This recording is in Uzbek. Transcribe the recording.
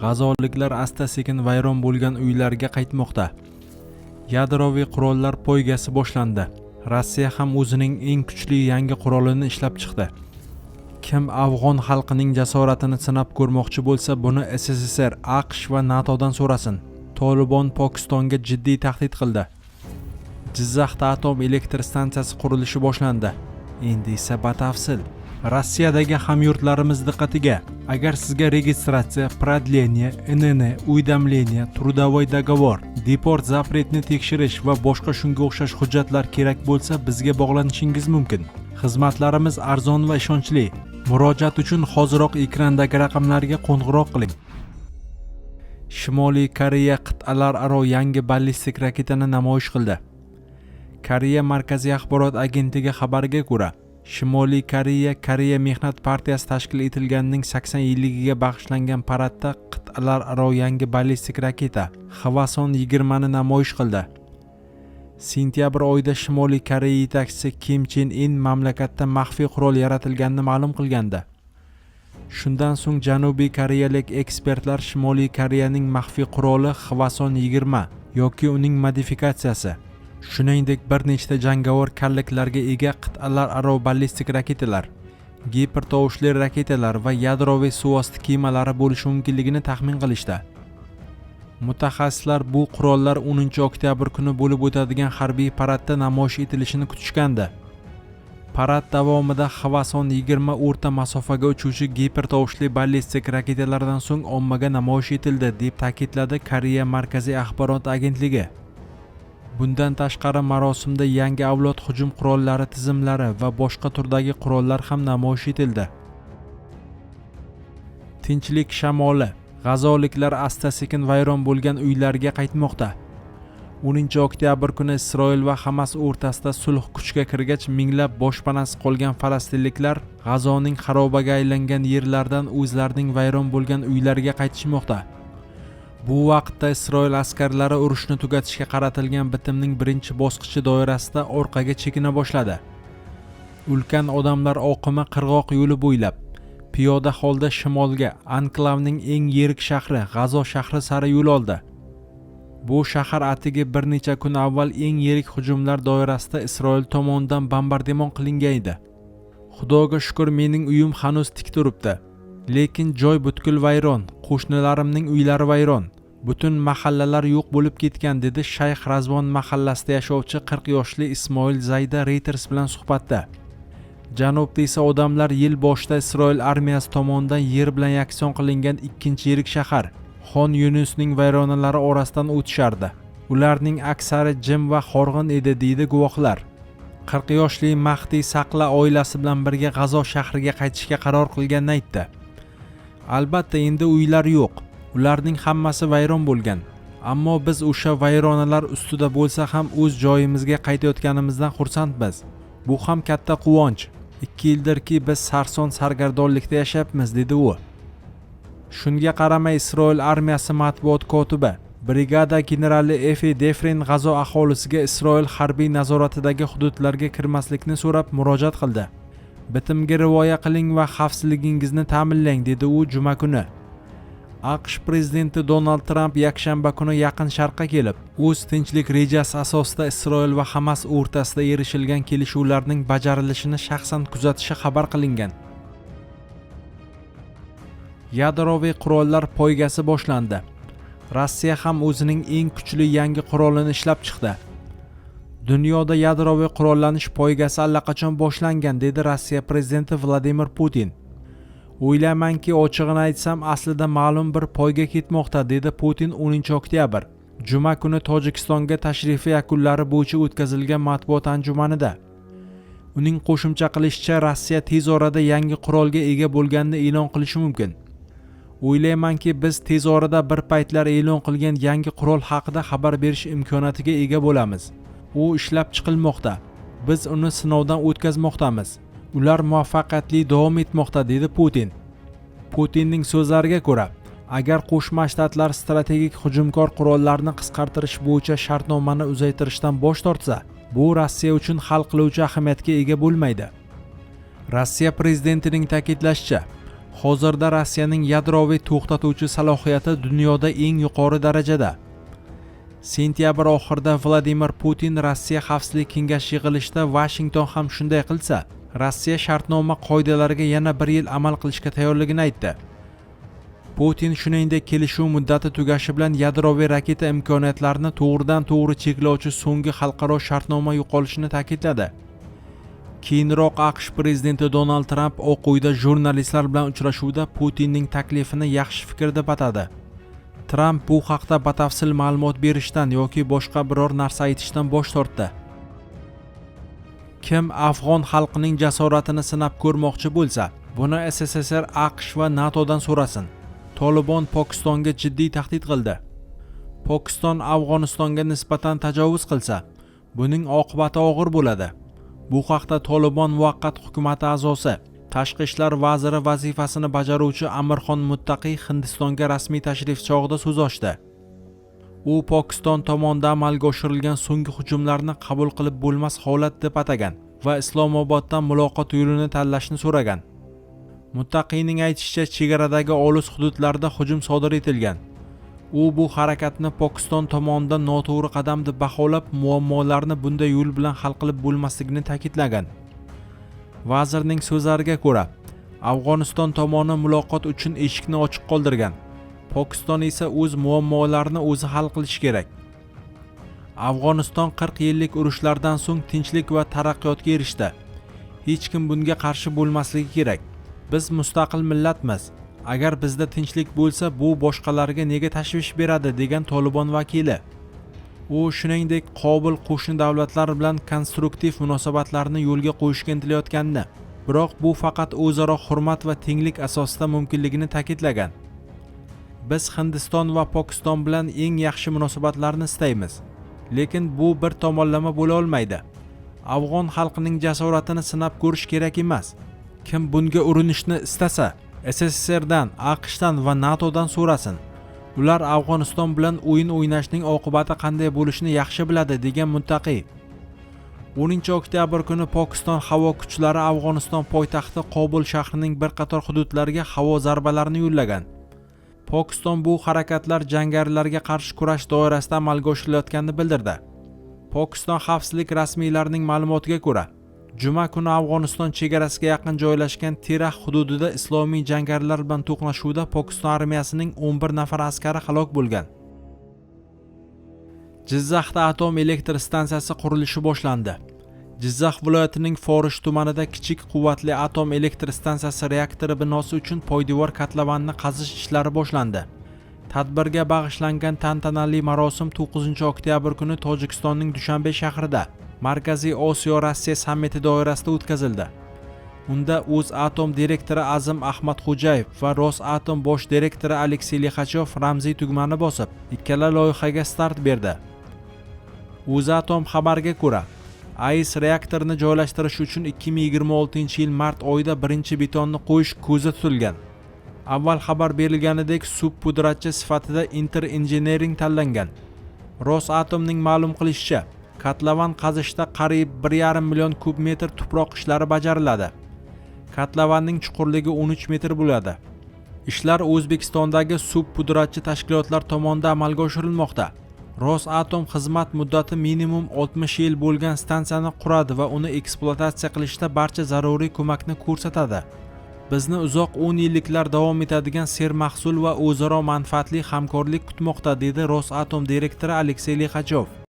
G'azoliklar asta-sekin vayron bo'lgan uylarga qaytmoqda. Yadroviy qurollar poygasi boshlandi. Rossiya ham o'zining eng kuchli yangi qurolini ishlab chiqdi. Kim afg'on xalqining jasoratini sinab ko'rmoqchi bo'lsa, buni SSSR, AQSh va NATOdan so'rasin. Tolibon Pokistonga jiddiy tahdid qildi. Jizzaxda atom elektr stansiyasi qurilishi boshlandi. Endi esa batafsil. Rossiyadagi hamyurtlarimiz diqqatiga: agar sizga registratsiya, продление ИНН, уведомление, трудовой договор, депорт запрет ni tekshirish va boshqa shunga o'xshash hujjatlar kerak bo'lsa, bizga bog'lanishingiz mumkin. Xizmatlarimiz arzon va ishonchli. Murojaat uchun hoziroq ekrandagi raqamlarga qo'ng'iroq qiling. Shimoliy Koreya qit'alararo yangi ballistik raketani namoyish qildi. Koreya Markaziy axborot agentligi xabariga ko'ra, Shimoliy Koreya Koreya Mehnat partiyasi tashkil etilganining 80 yilligiga bag'ishlangan paradda qit'alararo yangi ballistik raketa Hvason 20 ni namoyish qildi. Sentyabr oyida Shimoliy Koreya yetakchisi Kim Chen In mamlakatda maxfiy qurol yaratilganini ma'lum qilgandi. Shundan so'ng Janubiy koreyalik ekspertlar Shimoliy Koreyaning maxfiy quroli Hvason 20 yoki uning modifikatsiyasi, shuningdek, bir nechta jangovar kalliklarga ega qit'alararo ballistik raketalar, gipertovushli raketalar va yadroviy suvosti kemalari bo'lishi mumkinligini taxmin qilishdi. Mutaxassislar bu qurollar 10 oktyabr kuni bo'lib o'tadigan harbiy paradda namoyish etilishini kutishgandi. Parad davomida Hvason 20 o'rta masofaga uchuvchi gipertovushli ballistik raketalardan so'ng ommaga namoyish etildi, deb ta'kidladi Koreya Markaziy axborot agentligi. Bundan tashqari, marosimda yangi avlod hujum qurollari tizimlari va boshqa turdagi qurollar ham namoyish etildi. Tinchlik shamoli: g'azoliklar asta sekin vayron bo'lgan uylariga qaytmoqda. 10 oktyabr kuni Isroil va Hamas o'rtasida sulh kuchga kirgach, minglab boshpanasiz qolgan falastinliklar G'azoning xarobaga aylangan yerlaridan o'zlarining vayron bo'lgan uylariga qaytishmoqda. Bu vaqtda Isroil askarlari urushni tugatishga qaratilgan bitimning birinchi bosqichi doirasida orqaga chekina boshladi. Ulkan odamlar oqimi qirg'oq yo'li bo'ylab piyoda holda shimolga, anklavning eng yirik shahri G'azo shahri sari yo'l oldi. Bu shahar atigi bir necha kun avval eng yirik hujumlar doirasida Isroil tomonidan bombardimon qilingan edi. "Xudoga shukur, mening uyim hanuz tik turibdi, lekin joy butkul vayron. Qo'shnilarimning uylari vayron, butun mahallalar yo'q bo'lib ketgan", dedi Shayx Razvon mahallasida yashovchi 40 yoshli Ismoil Zayda Reuters bilan suhbatda. Janubda esa odamlar yil boshida Isroil armiyasi tomonidan yer bilan yakson qilingan ikkinchi yirik shahar Xon Yunusning vayronalari orasidan o'tishardi. Ularning aksari jim va horg'in edi, deydi guvohlar. 40 yoshli Mahdiy Saqla oilasi bilan birga G'azo shahriga qaytishga qaror qilganini aytdi. "Albatta, endi uylar yo'q, ularning hammasi vayron bo'lgan, ammo biz o'sha vayronalar ustida bo'lsa ham o'z joyimizga qaytayotganimizdan xursandmiz. Bu ham katta quvonch. 2 yildirki, biz sarson sargardonlikda yashayapmiz", dedi u. Shunga qaramay, Isroil armiyasi matbuot kotibi, brigada generali Efi Defrin G'azo aholisiga Isroil harbiy nazoratidagi hududlarga kirmaslikni so'rab murojaat qildi. "Bitimga rioya qiling va xavfsizligingizni ta'minlang", dedi u juma kuni. AQSh prezidenti Donald Tramp yakshanba kuni Yaqin Sharqqa kelib, o'z tinchlik rejasi asosida Isroil va Hamas o'rtasida erishilgan kelishuvlarning bajarilishini shaxsan kuzatishi xabar qilingan. Yadroviy qurollar poygasi boshlandi. Rossiya ham o'zining eng kuchli yangi qurolini ishlab chiqdi. "Dunyoda yadroviy qurollanish poygasi allaqachon boshlangan", dedi Rossiya prezidenti Vladimir Putin. "O'ylaymanki, ochig'ini aytsam, aslida ma'lum bir poyga ketmoqda", dedi Putin 10 oktyabr, juma kuni Tojikistonga tashrifi yakunlari bo'yicha o'tkazilgan matbuot anjumanida. Uning qo'shimcha qilishicha, Rossiya tez orada yangi qurolga ega bo'lganini e'lon qilishi mumkin. "O'ylaymanki, biz tez orada bir paytlar e'lon qilgan yangi qurol haqida xabar berish imkoniyatiga ega bo'lamiz. U ishlab chiqilmoqda, biz uni sinovdan o'tkazmoqdamiz, ular muvaffaqiyatli davom etmoqda", dedi Putin. Putinning so'zlariga ko'ra, agar Qo'shma Shtatlar strategik hujumkor qurollarni qisqartirish bo'yicha shartnomani uzaytirishdan bosh tortsa, bu Rossiya uchun hal qiluvchi ahamiyatga ega bo'lmaydi. Rossiya prezidentining ta'kidlashicha, Hozirda Rossiyaning yadroviy to'xtatuvchi salohiyati dunyoda eng yuqori darajada. Sentyabr oxirida Vladimir Putin Rossiya Xavfsizlik kengashi yig'ilishida Vashington ham shunday qilsa, Rossiya shartnoma qoidalariga yana bir yil amal qilishga tayyorligini aytdi. Putin shuningdek kelishuv muddati tugashi bilan yadroviy raketa imkoniyatlarini to'g'ridan to'g'ri cheklovchi so'nggi xalqaro shartnoma yo'qolishini ta'kidladi. Keyinroq AQSh prezidenti Donald Tramp Oq uyda jurnalistlar bilan uchrashuvda Putinning taklifini yaxshi fikr deb atadi. Tramp bu haqda batafsil ma'lumot berishdan yoki boshqa biror narsa aytishdan bosh tortdi. Kim afg'on xalqining jasoratini sinab ko'rmoqchi bo'lsa, buni SSSR, AQSh va NATOdan so'rasin. Tolibon Pokistonga jiddiy tahdid qildi. Pokiston Afg'onistonga nisbatan tajovuz qilsa, buning oqibati og'ir bo'ladi. Bu haqda Tolibon muvaqqat hukumati a'zosi, tashqi ishlar vaziri vazifasini bajaruvchi Amirxon Muttaqiy Hindistonga rasmiy tashrif chog'ida so'z ochdi. U Pokiston tomonidan amalga oshirilgan so'nggi hujumlarni qabul qilib bo'lmas holat deb atagan va Islomoboddan muloqot yo'lini tanlashni so'ragan. Muttaqiyning aytishicha, chegaradagi olis hududlarda hujum sodir etilgan. U bu harakatni Pokiston tomonidan noto'g'ri qadam deb baholab, muammolarni bunday yo'l bilan hal qilib bo'lmasligini ta'kidlagan. Vazirning so'zlariga ko'ra, Afg'oniston tomoni muloqot uchun eshikni ochiq qoldirgan. Pokiston esa o'z muammolarini o'zi hal qilishi kerak. Afg'oniston 40 yillik urushlardan so'ng tinchlik va taraqqiyotga erishdi. Hech kim bunga qarshi bo'lmasligi kerak. Biz mustaqil millatmiz. Agar bizda tinchlik bo'lsa, bu boshqalarga nega tashvish beradi, degan Tolibon vakili. U shuningdek Qobul qo'shni davlatlar bilan konstruktiv munosabatlarni yo'lga qo'yishga intilayotganini, biroq bu faqat o'zaro hurmat va tenglik asosida mumkinligini ta'kidlagan. Biz Hindiston va Pokiston bilan eng yaxshi munosabatlarni istaymiz. Lekin bu bir tomonlama bo'la olmaydi. Afg'on xalqining jasoratini sinab ko'rish kerak emas. Kim bunga urinishni istasa, SSSRdan, AQShdan va NATOdan so'rasin. Ular Afg'oniston bilan o'yin o'ynashning oqibati qanday bo'lishini yaxshi biladi, degan Muttaqiy. 10 oktyabr kuni Pokiston havo kuchlari Afg'oniston poytaxti Qobul shahrining bir qator hududlariga havo zarbalarini yo'llagan. Pokiston bu harakatlar jangarilarga qarshi kurash doirasida amalga oshirilayotganini bildirdi. Pokiston xavfsizlik rasmiylarining ma'lumotiga ko'ra, juma kuni Afg'oniston chegarasiga yaqin joylashgan Tirax hududida islomiy jangarilar bilan to'qnashuvda Pokiston armiyasining 11 nafar askari halok bo'lgan. Jizzaxda atom elektr stansiyasi qurilishi boshlandi. Jizzax viloyatining Forish tumanida kichik quvvatli atom elektr stansiyasi reaktori binosi uchun poydevor kotlovanni qazish ishlari boshlandi. Tadbirga bag'ishlangan tantanali marosim 9 oktyabr kuni Tojikistonning Dushanbe shahrida Markaziy Osiyo Rossiya sammiti doirasida o'tkazildi. Unda O'zatom direktori Azim Ahmadxo'jayev va Rosatom bosh direktori Aleksey Lixachyov ramziy tugmani bosib, ikkala loyihaga start berdi. O'zatom xabariga ko'ra, AES reaktorini joylashtirish uchun 2026-yil mart oyida birinchi betonni qo'yish ko'zda tutilgan. Avval xabar berilganidek, subpudratchi sifatida Inter Engineering tanlangan. Rosatomning ma'lum qilishicha, kotlovan qazishda qariyb 1,5 million kub metr tuproq ishlari bajariladi. Kotlovanning chuqurligi 13 metr bo'ladi. Ishlar O'zbekistondagi subpudratchi tashkilotlar tomonidan amalga oshirilmoqda. Rosatom xizmat muddati minimum 60 yil bo'lgan stansiyani quradi va uni ekspluatatsiya qilishda barcha zaruriy ko'makni ko'rsatadi. Bizni uzoq 10 yilliklar davom etadigan sermahsul va o'zaro manfaatli hamkorlik kutmoqda, dedi Rosatom direktori Aleksey Lixachyov.